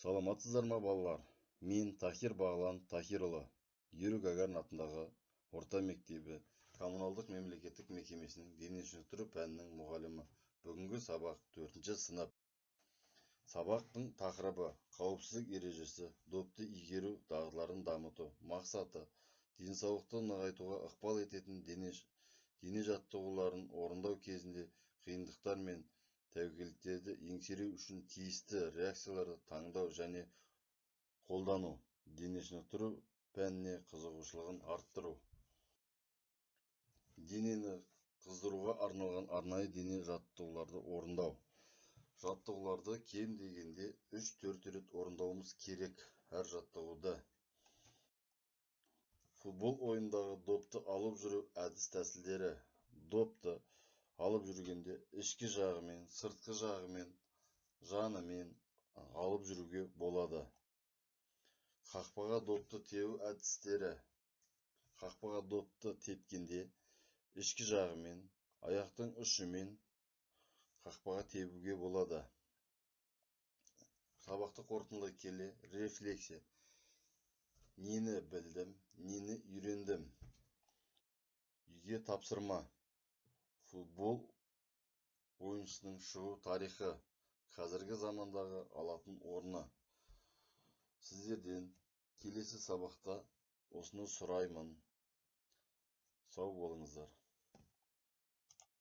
Саламатсыздар ма, балалар? Мен Тахир Бағлан Тахирұлы, Юрий Гагарин атындағы орта мектебі коммуналдық мемлекеттік мекемесінің дене шынықтыру пәнінің мұғалімі. Бүгінгі сабақ 4-ші сынып. Сабақтың тақырыбы: қауіпсіздік ережесі, допты игеру дағдыларын дамыту. Мақсаты: денсаулықты нығайтуға ықпал ететін дене жаттығуларын орындау кезінде қиындықтар мен тәуекелдерді еңсеру үшін тиісті реакцияларды таңдау және қолдану, дене шынықтыру пәніне қызығушылығын арттыру. Денені қыздыруға арналған арнайы дене жаттығуларды орындау. Жаттығуларды кем дегенде 3-4 рет орындауымыз керек әр жаттығуды. Футбол ойындағы допты алып жүру әдіс-тәсілдері. Допты алып жүргенде ішкі жағымен, сыртқы жағымен, жанымен алып жүруге болады. Қақпаға допты тебу әдістері. Қақпаға допты тепкенде ішкі жағымен, аяқтың ұшымен қақпаға тебуге болады. Сабақты қорытындылай келе, рефлексия. Нені білдім, нені үйрендім? Үйге тапсырма. Футбол ойыншысының шығу тарихы, қазіргі замандағы алатын орны. Сіздерден келесі сабақта осыны сұраймын. Сау болыңыздар.